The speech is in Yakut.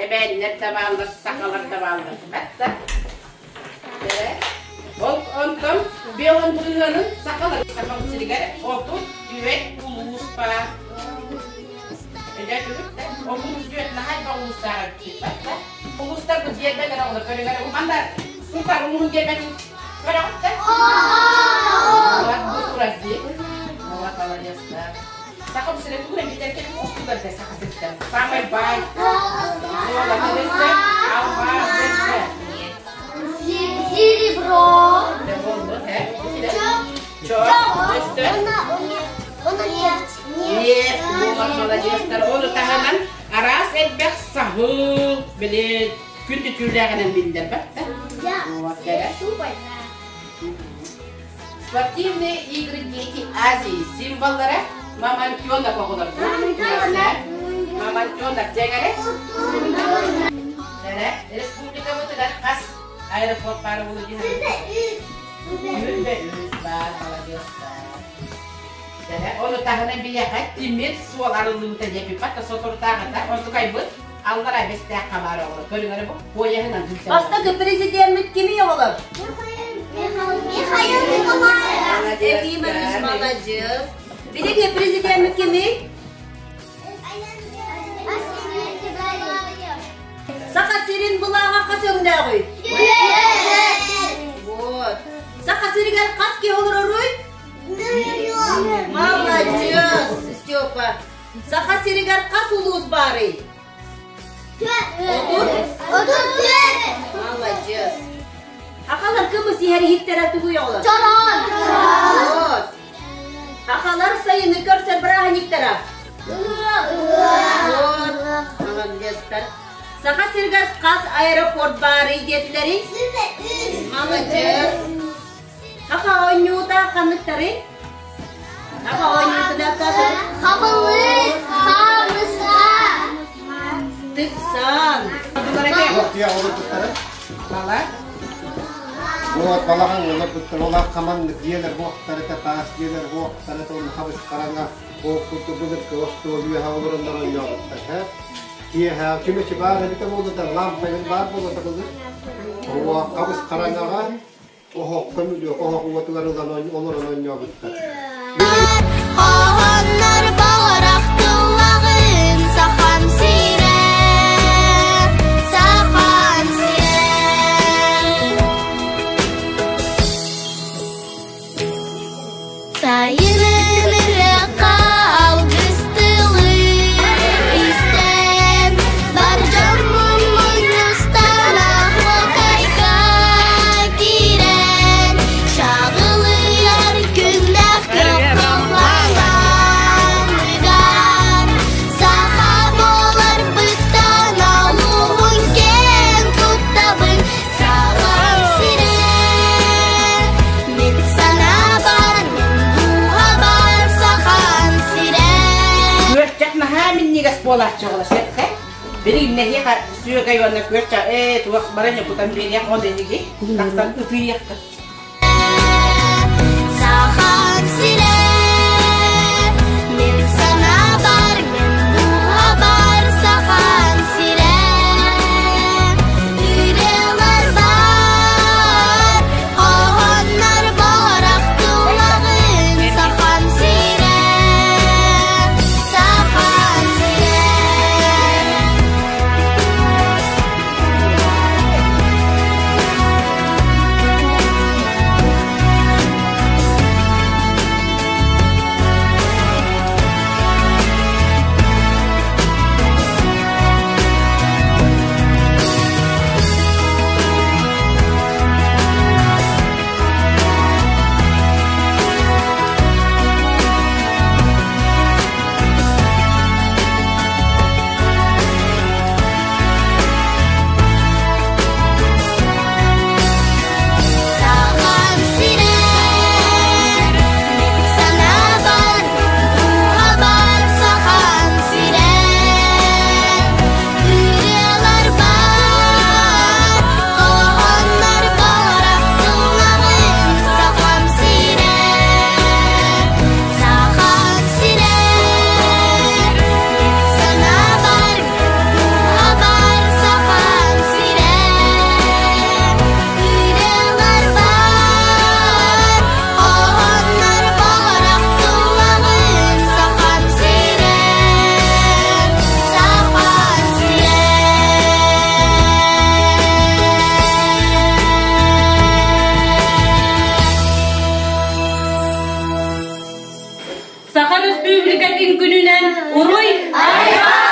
эбээннэр да бааллар, сахалар да бааллар. Бэтта. Ол онтон Белон бырыһыанын сахалар Сахам сиригэр 34 улуус баар. Өйдөөтүгүт да? 34 наһаа элбэх улуустаах эбиппит да? Улуустарбыт гиэрбэлэрэ олор көрүҥэр манна Сунтаар улууһун гиэрбэтин көрөҕүт да? Вот, бу турар дии. Вот, молодецтар. Сахам сирэ тугу эмитэргэ устулар да саха сириттэн. Самый бай. Золото дэссе, алмаз дэссе. Серебро. Нефть. Молодецтар. Ону таһынан араас элбэх саһыл, били күндү түүлээҕинэн биллэр бат да? Спортивные игры Дети Азии символлара мамонтенок оҕолор. Мамонтенок дьэҥэрэ. Республикабытыгар хас аэропорт баар буолуо дии Үс баар, маладьыастар. Ону таһынан биһиэхэ тимир суол арыллыбыта диэппиппат да соторутааҕыта онтукайбыт аллара Бэстээххэ баар оҕолор көрүҥ эрэ бу поеһынан сылдьар. Бастакы президеммит кимий оҕолор? Михаил Николаев. Ефимович маладьыас. Билиҥҥи президеммит кимий? Саха сирин былааҕа хас өҥнөөҕүй? Вот. Саха сиригэр хас киһи олороруй? Молодец, Степа. Саха сиригэр хас улуус баарый? 34. Молодец. Сахалар кымыс иһэр иһиттэрэ тугуй оҕолор? Чороон. Вот. Сахалар сайыны көрсөр бырааһынньыктара? Вот. Молодецтар. Саха сиригэр хас аэропорт баарый диэтилэрий? Молодец. Саха оонньуута ханныктарый? Саха оонньуутунан Хабылык, хаамыса. Тыксан. Бала. Вот балаҕан олорбуттар, олар хаманнык дьиэлэр буохтарыта, таас дьиэлэр буохтарыта, онно хабыс хараҥа, ол курдук былыргы остуол үөһэ олороннор оонньообуттар, һэ? Киэһэ чүмэчи баар эбитэ буолуо да, лампайын баар буолуо былыр. Оо, хабыс хараҥаҕа оһоххо мүлүөх оһох уотугар ылан олорон оонньообуттар. Хоһооннор баҕарах тыллаҕын Сахам сирэ, Сахам сирэ. Сайынын ырыахха алгыс тылы истэн, бар дьоммун мунньустан оһуокайга киирэн, чаҕылыйар күннээх кыһалҕаланыгар, саха буоларбыттан олуһун киэн туттабын, Сахам сирэ, мин санаабар, мин дууһабар Сахам сирэ. Күөрчэх наһаа минньигэс буолааччы оҕолор сөпкө. Билигин нэһиэхэ сүөгэй уонна күөрчэх ээ туох баран кутан биэриэх ол эһиги тахсан ытыйыаххыт. Сахам сирэ, мин санаабар, мин дууһабар Сахам сирэ. Ырыалар бар, хоһооннор баҕарах тулаҕын Сахам сирэ, Сахам сирэ. Өрөспүүбүлүкэтин күнүнэн уруй! Айхал!